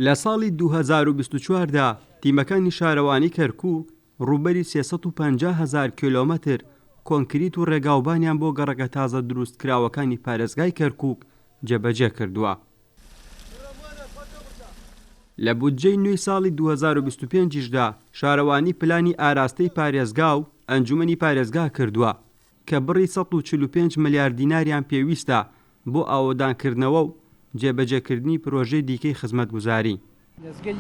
لە ساڵی 2024 دا تیمەکانی شارەوانی کەرکووک ڕووبەری 350 هەزار کیلۆمەتر کۆنکریت و ڕێگاوبانیان بۆ گەڕەکە تازە دروستکراوەکانی پارێزگای کەرکووک جێبەجێ کردووە. لە بودجەی نوێی ساڵی 2025 یشدا شارەوانی پلانی ئاراستەی پارێزگا و ئەنجومەنی پارێزگا کردووە کە بڕی 145 ملیار دیناریان پێویستە بۆ ئاوەدانکردنەوە و جێبەجێکردنی پرۆژەی دیکەی خزمەتگوزاری. نزیکەی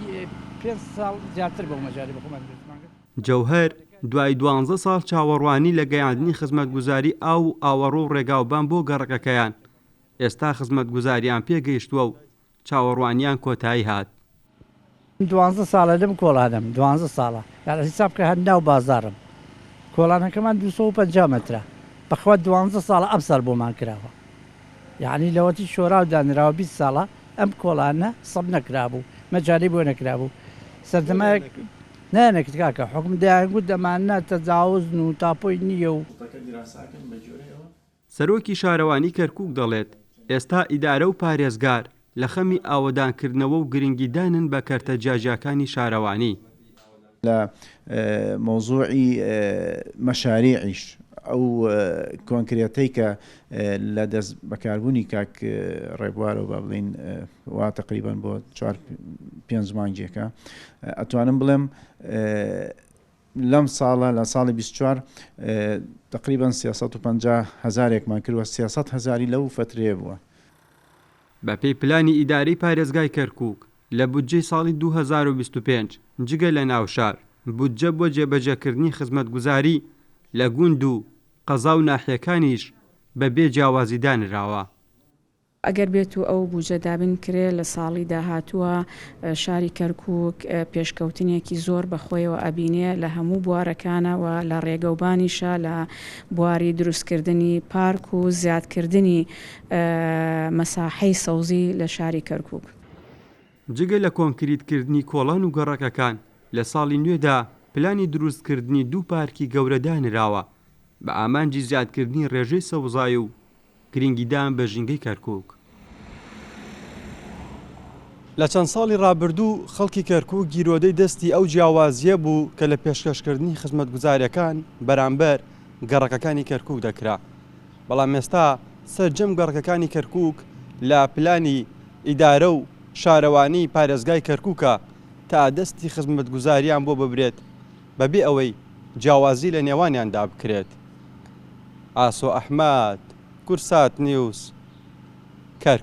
پێنج ساڵ زیاتر بەو مەجالی بە خۆمان دروستمان کرد. جەوهەر، دوای دوانزە ساڵ چاوەڕوانی لە گەیاندنی خزمەتگوزاری ئاو و ئاوەڕۆ و ڕێگاوبان بۆ گەڕەکەکەیان، ئێستا خزمەتگوزاریان پێگەیشتووە و چاوەڕوانیان کۆتایی هات. دوانزە ساڵە لەم کۆڵانەم، دوانزە ساڵە، یانی حیساب کە هەر ناو بازاڕم، کۆڵانەکەمان 250 مەترە، بەخوا دوانزە ساڵە ئەمساڵ بۆمان کراوە، یانی لەوەتی شۆراو دانراوە 20 ساڵە ئەم کۆڵانە سەب نەکرابوو، مەجالی بۆ نەکرابوو، سەردەمایەک نایانەکرد کاکە، حوکم دەیانگوت ئەمانە تەجاوزن و تاپۆی نییە و. سەرۆکی شارەوانی کەرکوک دەڵێت، ئێستا ئیدارە و پارێزگار لە خەمی ئاوەدانکردنەوە و گرنگیدانن بە کەرتە جیاجیاکانی شارەوانی. لە مەوزوعی مەشاریعیش ئەو کۆنکرێتەی کە لە دەست بەکاربوونی کاک ڕێبوارەوە با بڵێین وا تەقریبەن بۆ چوار پێنج مانگێکە ئەتوانم بڵێم لەم ساڵە لە ساڵی 24 تقریبا 350 هەزارێکمان کردوە 300 هەزاری لەو فترەیە بووە. بەپێی پلانی ئیدارەی پارێزگای کەرکوک، لە بودجەی ساڵی 2025 جگە لە ناوشار، بودجە بۆ جێبەجێکردنی خزمەتگوزاری لە گوند و قەزا و ناحیەکانیش بەبێ جیاوازی دانراوە. ئەگەر بێتو ئەو بوجە دابین بکرێ لە ساڵی داهاتووە شاری کەرکوک پێشکەوتنێکی زۆر بە خۆیەوە ئەبینێ لە هەموو بوارەکانە و لە ڕێگەوبانیشە لە بواری دروستکردنی پارک و زیادکردنی مەساحەی سەوزی لە شاری کەرکوک. جگە لە کۆنکریتکردنی کۆڵان و گەڕەکەکان، لە ساڵی نوێدا پلانی دروستکردنی دوو پارکی گەورە دانراوە بە ئامانجی زیادکردنی ڕێژەی سەوزایی و گرنگیدان بە ژینگەی کەرکوک. لە چەند ساڵی ڕابردوو خەڵکی کەرکوک گیرۆدەی دەستی ئەو جیاوازییە بوو کە لە پێشکەشکردنی خزمەتگوزارییەکان بەرامبەر گەڕەکەکانی کەرکوک دەکرا، بەڵام ئێستا سەرجەم گەڕەکەکانی کەرکوک لە پلانی ئیدارە و شارەوانی پارێزگای کەرکوکە تا دەستی خزمەتگوزارییان بۆ ببرێت بەبێ ئەوەی جیاوازی لە نێوانیاندا بکرێت. ئاسۆ ئەحمەد، کوردسات نیوز،